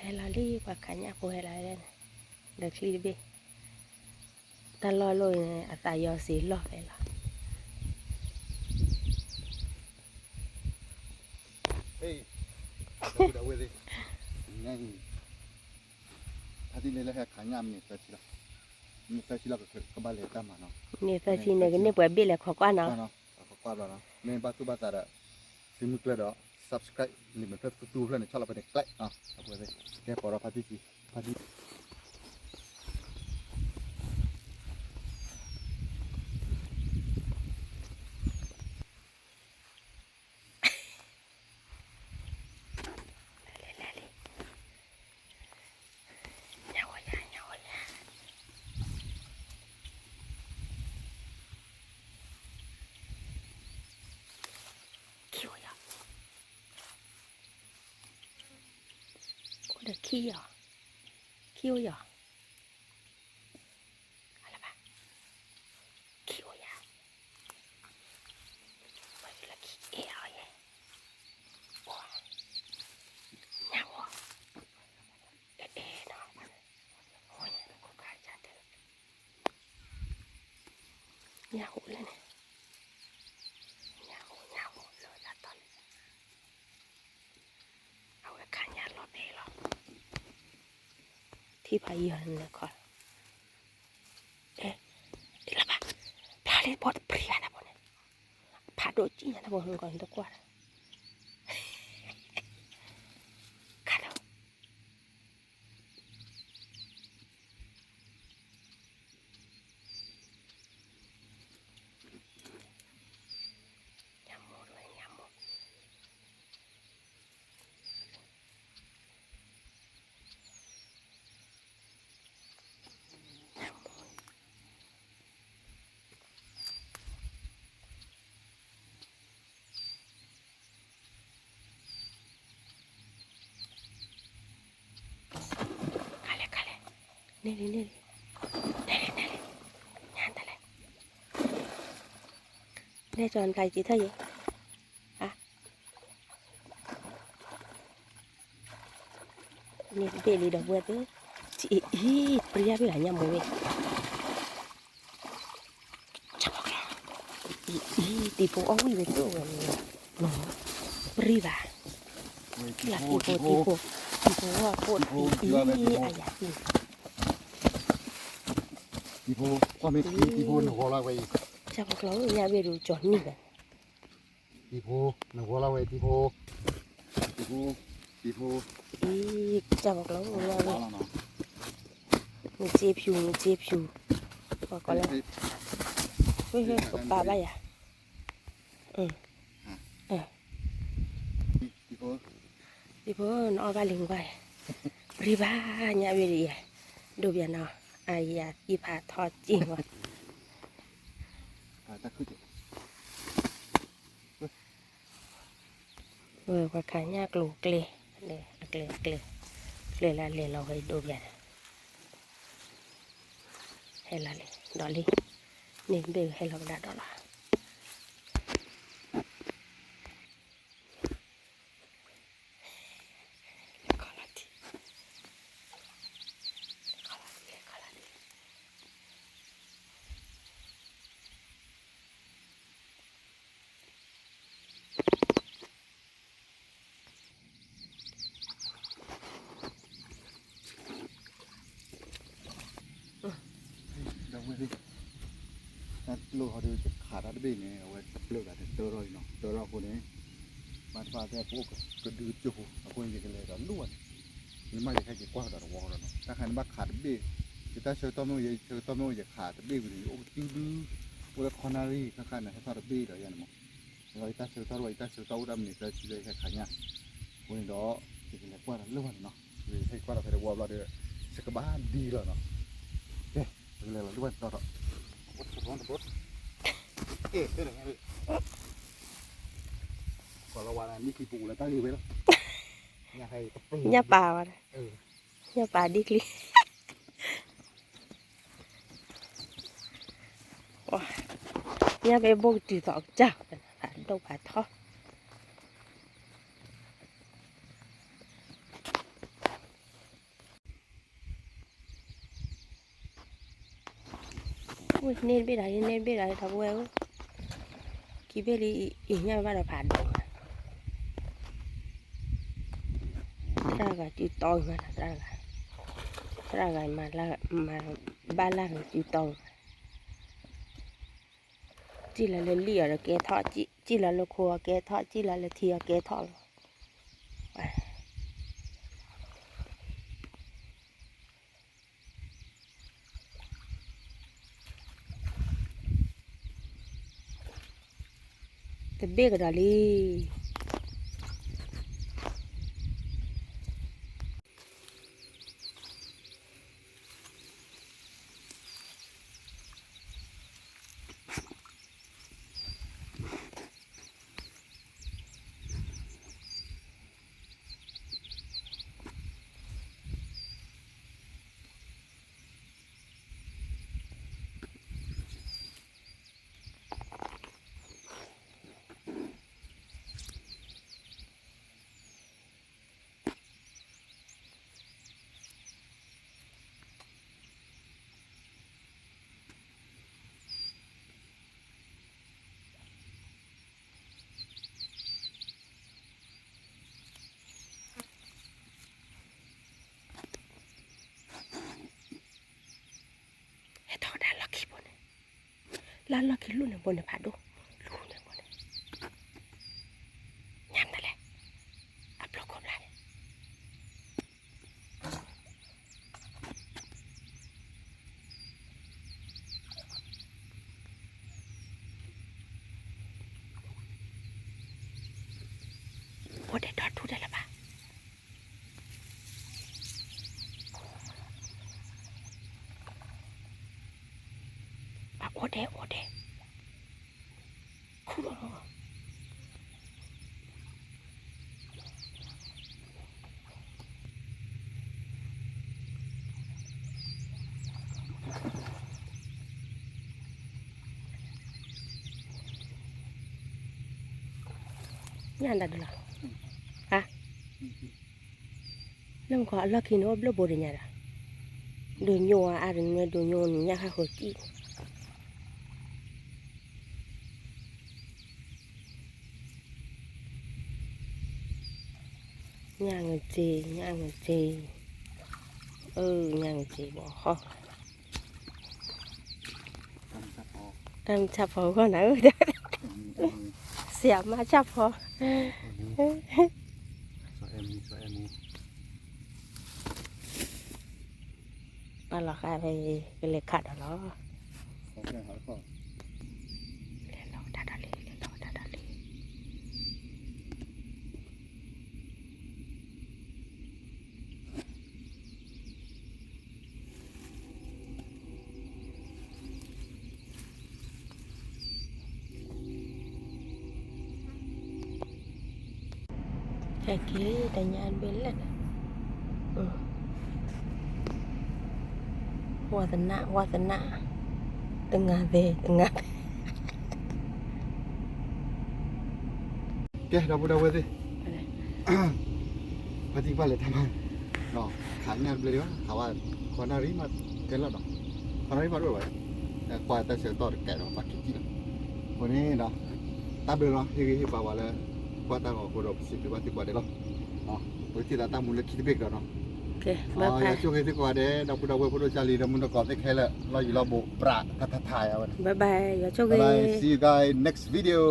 ဟဲလီၤလံ ပှၤခးညၣ်ဖိဟဲလီၤလံန့ၣ်, ဒီးချံတဘ့ၣ်, တၢ်လီၢ်လီၢ်အံၤန့ၣ် အသးယီၤစ့လီၢ်ဖဲလီၤ. ဖါတံၢ်လၢဟဲခးညၣ်မ့ၢ်သၢဆံလီၤ, မ့ၢ်သၢဆံလီၤ ကဘၣ်လဲၤတၢ်မၤနီၤ, န့ၣ်သၢဆံန့ၣ် ကန့ၢ်ပှဲၤဘ့ၣ်လဲၤခိးကွၢ်နီၤ. မ့ၢ်ဘၣ်သူၣ်ဘၣ်သးဒီး သုမုၢ်ကျၢၢ်ဒီး subscribe လံာ်မဲာ်ဖျၢၣ်သူသူဖျၢၣ်န့ၣ် ဆီၣ်လီၤဖဲန့ၣ် ကျဲးနီၤ, အဝဲသ့ၣ် ကဲပိာ်ထီၣ်ဖါတံၢ်ဆံ, ဖါတံၢ် လဲၤလံ, ညၣ်ဝီယၤ, ညၣ်ဝီယၤ, ခံဝီယၤ, အိၣ်ဒီးခံယၤ, ခံဝီယၤ အလၢဘၣ်, ခံအိၣ်ယၤ, ပှၤယူၤလၢခံအဲၣ်အီၤယဲ, အိၣ်, ညၣ်အိၣ်, အဲၣ်အဲၣ်နီၤ, အိၣ်ညါတခိၣ်ခါယၤတဲ, ညၣ်အိၣ်လၢန့ၣ်, ညၣ်အိၣ် ညၣ်အိၣ်လၢတၢ်တီလံ အဝဲခးညၣ်လီၤဖဲလီၤ, ထံၣ်ဖးယံၤအီၤန့ၣ်ခီ, အဲ, လၢဘၣ်, ဖျါလံတဘိတပြံၤဘၣ်တဘိန့ၣ်, ဖးဒိၣ်ကံၣ်ညါတဘိန့ၣ်ကီးန့ၣ်တကွၢ်ဒီး, ခါဒီး ညၣ်မိၢ်တဝဲ ညၣ်မိၢ်, ညၣ်မိၢ်, ခါလဲၣ် ခါလဲၣ်, န့ၢ်လံ န့ၢ်လံ, န့ၢ်လံ န့ၢ်လံ, ညါတလဲၣ်, န့ၢ်ကၠီနပျၢ်က့ၤထီၣ်ယဲ, န့ၢ်တဘ့ၣ်လံဒီပုၢ်ဝဲၢ်သ့ၣ်, အံၤ ပြံယါဘ့ၣ်ဂၤညၣ်မိၢ်ဝဲ အံၤ တံၤဖိအီၣ်ဝံၣ်ဝဲတအိၣ်ဝဲန့ၣ်, ပြံဘၣ်, တံၤဖိ တံၤဖိ တံၤဖိ အီၣ်ဖိ အံၤ အယၤသံၣ်, တံၤဖိ ကွၢ်မ့ၢ်တံၤဖိနဂီၤလီၤဝဲအံၤ, တံၤဖိ ညၣ်ဘ့ၣ်ဒုးကၠီၤနံၣ်ဘၣ် တံၤဖိ နဂီၤလီၤဝဲတံၤဖိ, တံၤဖိ, တံၤဖိ, အံၤ ကၢ်ပကျီၤ နစ့ဖၠူ နစ့ဖၠူ, ပှၤကိးလၢ ဝ့ၢ် ပပာ်ဘၣ်ယၤ, တံၤဖိ နအီၣ်ဘၣ်လံကွၢ်, ပြံဘၣ်ညၣ်ဝဲဒ်ယဲ, ဒိၣ်ဘၣ်နီၤ, အယၤသံၣ်ဖးထီကံၢ်ဝဲ ဝဲပှၤခးညၣ်ကျိၤကျဲ, အကျဲ အကျဲ, ကျဲလၢအလဲၤလီၤဝဲဒိၣ်ဘၣ်န့ၣ်, ဟဲလီၤလံ ဒီးလံ, န့ၣ်ဘ့ၣ်ဟဲလီၤကဒါဒီးလီၤ. လဲၤခီလီၤထံ, လဲၤခီလီၤထံ, လဲၤခီလီၤထံ. ဒီပုၢ်ဝဲၢ်သ့ၣ်, တၢ်ကျိဟီဒီး ယခးတၢ်တဘ့ၣ်န့ၣ် အဝဲတဖျၢၣ်ဘၣ် တတၢထီၣ်အံၤနီၤ, တၢထီၣ်အဃိန့ၣ် ဘၣ်တဘၣ်သ့ၣ် ပအိၣ်ကဒုကၠိဖိ အဃိန့ၣ် ယကလဲၤဒီးလိၣ်ဘၣ်န့ၣ်, ယမ့ၢ်ယခဲက့ၤကွၢ်ကဒီးတဝီဒီးနီၤ, တၢ်ခါန့ၣ်ဘၣ်ခးတဘ့ၣ်, ယတၢ်ဆၢကတီၢ်မ့ၢ်အိၣ် ယဆၢကတီၢ်မ့ၢ်အိၣ်ယခးတဘ့ၣ်ဝံၤဒီး ယအိၣ်ကတုဒု, အိၣ်လၢခီနၣ်ရံၣ်ခါခါန့ၣ် ဟဲထီၣ်တဘ့ၣ်ဒီးယၤန့ၣ်မး, လီၤယတၢ်ဆၢကတီၢ်တဝီ ယတၢ်ဆၢကတီၢ်အိၣ်ဒၣ်မနုၤသၢဆံလၢယဟဲခးညၣ်, အဃိန့ၣ်ဒီး ယကလဲၤကွၢ်ဒီးလိၣ်ဘၣ်န့ၣ်နီၤ, ယဟဲကွၢ်ဒီးဖဲတဝီဘျီဒီး စကဘၣ်ဒံလီၤနီၤ, ကဲ ပကလဲၤလီၤလိၣ်ဘၣ်န့ၣ်တီထီၣ်, ကွၢ်လီၤဝါနံၣ်ခံပူၤလၢတၢ်ဂ့ၢ်ဝဲလီၤ, ညၣ်ပာ်ဝဲ, ညၣ်ပာ်ဒ်ချံ ညၣ်ဖဲဘိၣ်ကတုၤသိးကစၢ် ဖးဒိၣ်ဖးထီ, န့ၢ်တဘ့ၣ်ဒီး န့ၢ်တဘ့ၣ်ဒီး ဒီပုၢ်ဝဲၢ်ဧၢ, ခံဘ့ၣ်လံ, အံၤညၣ်ဘၣ်ဒီးဖးဒိၣ်, သရၣ်ဂၤစုတီမး, သရၣ်ဂၤ, သရၣ်ဂၤမၤဘၣ်လၢ်ဂၤစုတီမး, စံၣ်လီၤလၢလံၣ်အီၤဒီးကဲထီၣ်, စံၣ်လီၤလၢခိအီၤကဲထီၣ်, စံၣ်လီၤလၢထံအီၤကဲထီၣ်လီၤ. တဘ့ၣ်ကဒီးလံ. ဟဲထီၣ်ကဒါလီၢ်ခံဘိန့ၣ်, လၢလီၢ်ခံလူၢ်န့ၣ်ဘိန့ၣ်ဖးဒိၣ်, လူၢ်န့ၣ်ဘိန့ၣ်, ညၣ်မနုၤလဲၣ်, အဘျီခိၣ်ဘျါန့ၣ် အိၣ်ဒဲးဒီဒူၣ်ဒဲးလၢၤဘၣ်. အအိၣ်ဒဲး အိၣ်ဒဲး, ခူၣ်လီၤလီၤ. ညၣ်ဒၣ်ဒၣ်လီၤ, ဟါ, လၢမခီအလီၢ်ခံန့ၣ် အိၣ်ဘျၢၣ်ဘိဒ်ညါဒီး, ဒိးညိၣ်အါအါဒ်န့ၣ် ဒိးညိၣ်န့ၣ် ညၣ်ဃၣ်ဃိးကံၣ် ညၣ်ငစ့, ညၣ်ငစ့, အၢ ညၣ်ငစ့ဘီဟီ, တၢ်မုၢ်ဆၣ်ဖီဂီၢ်နၤဧၢ, ဆံးမးဆၣ်ဖီ ပာ်လီၤဃာ်ဖဲ ကလဲၤခးဒီးလီၤ, လဲၤလီၤတၢ်ဒီးလံ, လဲၤလီၤတၢ်ဒီးလံ. ဟဲက့ၤတညါဘ့ၣ်လဲၣ်, ဝါသနၣ် ဝါသနၣ်, တငါသဲ တငါသဲ. ကဲ ဒီပုၢ်ဒီဝဲၢ်သ့ၣ်, ဖါတံၢ်ပာ်လဲၤတၢ်မၤ, ခးညၣ်တဘျဲၣ်ဒံးဘၣ်, ခးဝဲ ခီနၣ်ရံၣ်မးကဲလီၤဒီး, ခီနၣ်ရံၣ်မးဒိၣ်ဝဲ, ကွၢ်တၢ်ဆၢကတီၢ်တကဲဒီး ပာ်က့ၤကံၣ်လီၤ. အဃိန့ၣ်ဒီး တၢ်ဘျုးလီၤ ဟ့ၣ်ဂံၢ်ဟ့ၣ်ဘါဝဲလၢ ကွၢ်တၢ်ဂီၤအဃိဒီး ပစံးဘျုးဘၣ်သုကိးဂၤဒဲးလီၤ. ပကထံၣ်သးတၢ်မူလၢခံတဘ့ၣ်ကဒီးနီၤ. ယဆိၣ်ဂ့ၤသုကိးဂၤဒဲး ဒီပုၢ်ဒီဝဲၢ်ဖိဒိၣ်ကၢ်လံၤ ဒီးမုၢ်ဒီးကီၢ်သ့ၣ်ခဲလၢာ် လီၢ်ယံၤလီၢ်ဘူး ပြး ထါထါထါယၤဝဲန့ၣ်. Bye bye, ယဆိၣ်ဂ့ၤ. Bye bye, see you guys next video.